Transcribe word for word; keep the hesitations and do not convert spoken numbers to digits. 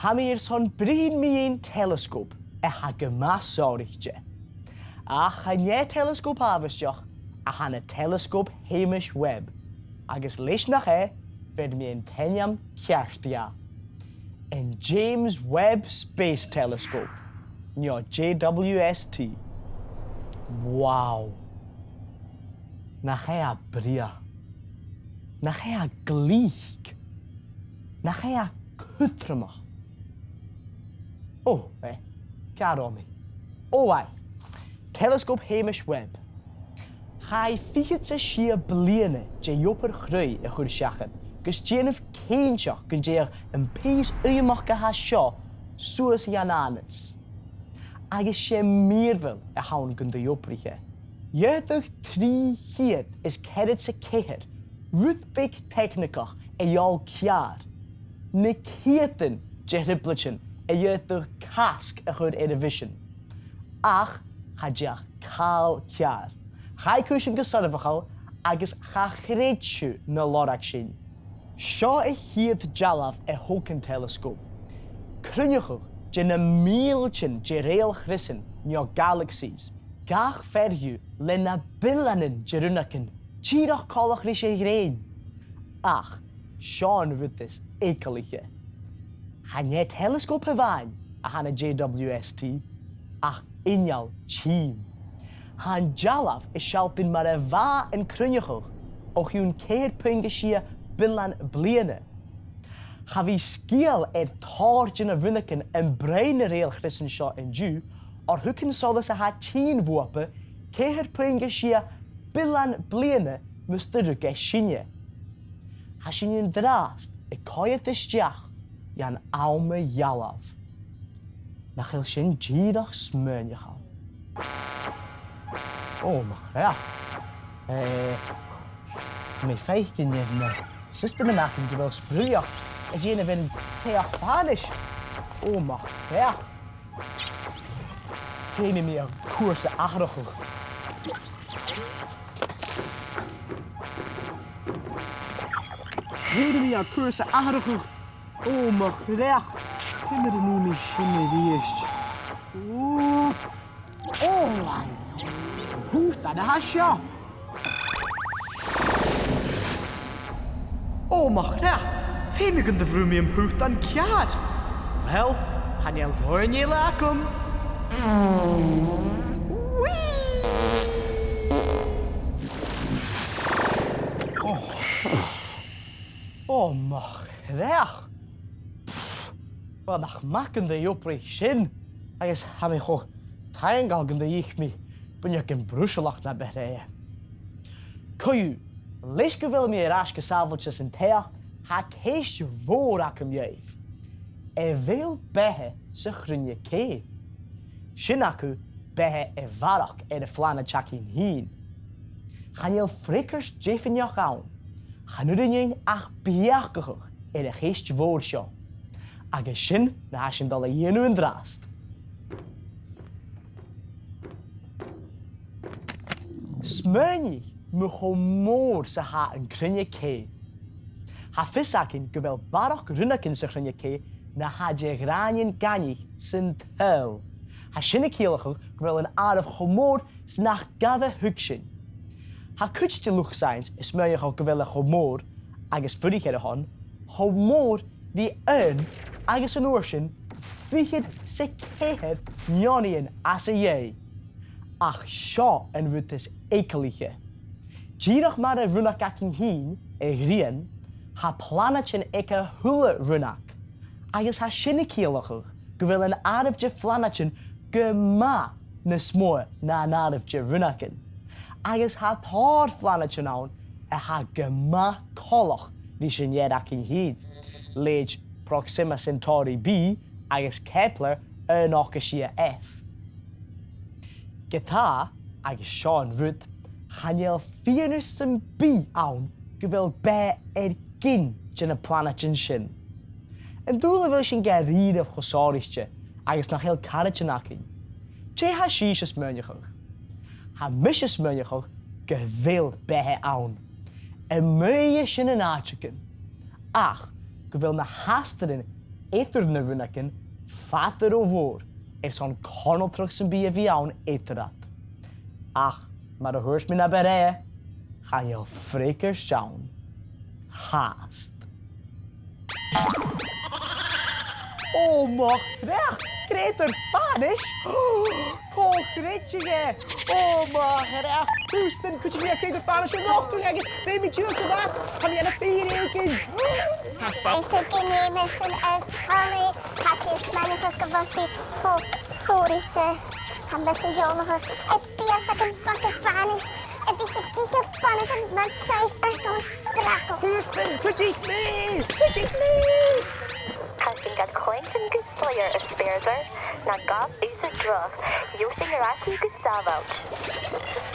Tha mi airson bruidhinn mu dheidhinn teileasgop a tha gu math sònraichte. Ach chan e teileasgop àbhaisteach a th' ann an teileasgop Hamish Webb, agus leis nach e, bheir mi an t-ainm ceart dha. An James Webb Space Telescope, no J W S T. Wow! Nach e a brèagha. Nach e a ghlic. Nach e a chudromach. Ò, eh, car o mi. Ò, aidh. Teileasgop Hamish Webb. Chaidh fichead 's a sia bliadhna de dh'obair chruidh a chur seachad gus dèanamh cinnteach gun deigheadh am pìos uidheamachd a tha seo suas a dhèanamh. Agus 's e mìorbhail a th' ann gun do dh'obraich e. Dh'fhaodadh trì cheud is ceathrad 's a ceithir rud beag teicnigeach a dhol ceàrr. Na ceudan de thrioblaidean a dh'fhaodadh casg a chur air a' mhisean. Ach cha deach càil ceàrr. Chaidh cùisean gu soirbheachail agus cha chreid sibh na lorg sinn. Seo a' chiad dealbh a thog an teileasgop. Cruinneachadh de na mìltean de reul-chriosan, no galaxies, gach fear dhiubh le na billeanan de rionnagan, dìreach coltach ris a' ghrèin. Ach seo an rud as eagalaiche. Chan e teileasgop a-mhàin a th' ann an J W S T, ach inneal tìm. Tha an dealbh a' sealltainn mar a bha an cruinneachadh o chionn ceithir puing a sia billean bliadhna. Cha bhi sgeul air tòrr de na rionnagan am broinn na reul-chriosan seo an-diugh, oir thug an solas a tha tighinn bhuapa ceithir puing a sia billean bliadhna mus do rug e sinne. Tha sinn an-dràsta a' coimhead a-steach dhan àm a dh'fhalbh. Nach eil sin dìreach smaoineachail? Ò, mo chreach. Eh, tha mi a' faicinn air na siostaman agam gu bheil sprùilleach a' dèanamh an t-each fànais. Ò, mo chreach. Feumaidh mi an cùrsa atharrachadh. Feumaidh mi an cùrsa atharrachadh. Ò, mo chreach. Ciamar a nì mi sin a-rithist? Ò, ò, an putan a tha seo. Ò, mo chreach, feumaidh gun do bhrùth mi am putan ceàrr. Uill, chan eil roghainn eile agam. Whee! Ò. Ò, mo chreach. Pff, uill, nach math gun do dh'obraich sin, agus tha mi cho taingeil gun do dh'ith mi buinneagan Bruisealach na bu tràithe. Co-dhiù, leis gu bheil mi air ais gu sàbhailte san t-each, tha ceist mhòr agam dhuibh. A bheil beatha sa chruinne-cè? Sin agaibh beatha a bharrachd air a' phlanaid againn fhìn. Chan eil freagairt deimhinneach ann. Chan urrainn dhuinn ach beachdachadh air a' cheist mhòr seo. Agus sin na tha sinn a' dol a dhèanamh an-dràsta. Smaoinich mu cho mòr 's a tha an cruinne-cè. Tha fios againn gu bheil barrachd rionnagan sa chruinne-cè na tha de ghràinean gainmhich san t-saoghal. Tha sin a' ciallachadh gu bheil an àireamh cho mòr 's nach gabh a thuigsinn. Tha cuid de luchd-saidheans a' smaoineachadh gu bheil e cho mòr, agus fuirich air a shon, cho mòr ri aon agus an uair sin fichead 's a ceithir neonian às a dhèidh. Ach seo an rud as eagalaiche. Dìreach mar an rionnag againn fhìn, a' ghrian, tha planaidean aig a h-uile rionnag, agus tha sin a' ciallachadh gu bheil an àireamh de phlanaidean gu math nas motha na an àireamh de rionnagan. Agus tha tòrr phlanaidean ann a tha gu math coltach ris an fhear againn fhìn, leithid Proxima Centauri B agus Kepler a h-aon ochd a sia F. Ge-tà, agus seo an rud, chan eil fianais sam bith ann gu bheil beatha air gin de na planaidean sin. An dùil a bheil sinn dha-rìribh cho sònraichte agus nach eil caraidean againn? Dè tha sibhse a' smaoineachadh? Tha mise a' smaoineachadh gu bheil beatha ann. A-muigh an sin an àiteigin. Ach gu bheil na h-astairean eadar na rionnagan fada ro mhòr airson conaltradh sam bith a bhith ann eatarra. Ach, mar a thuirt mi na b' fheàrr, chan eil freagairt ann fhathast. Ò mo chreach, creutair fànais! Cò chreideadh e? Ò mo chreach! Thuirt mi gun cuidich mi creutair fànais a-nochd agus bidh mi dìreach sa bhaile, tha mi air a' fìor èiginn! Tha sibhse ag iarraidh mise a chall, tha sibh a' smaoineachadh gu bheil sibh cho sònraichte. Tha mise eòlach air biastagan bogha fànais a bhios ag ithe bonaid mar sibhse airson bragail. Thuirt mi, cuidich mi! Cuidich mi! Tha sinn gad chluinntinn gu soilleir, a Spearsair, na gabh thusa droch, gheibh sinn air ais thu gu sàbhailt.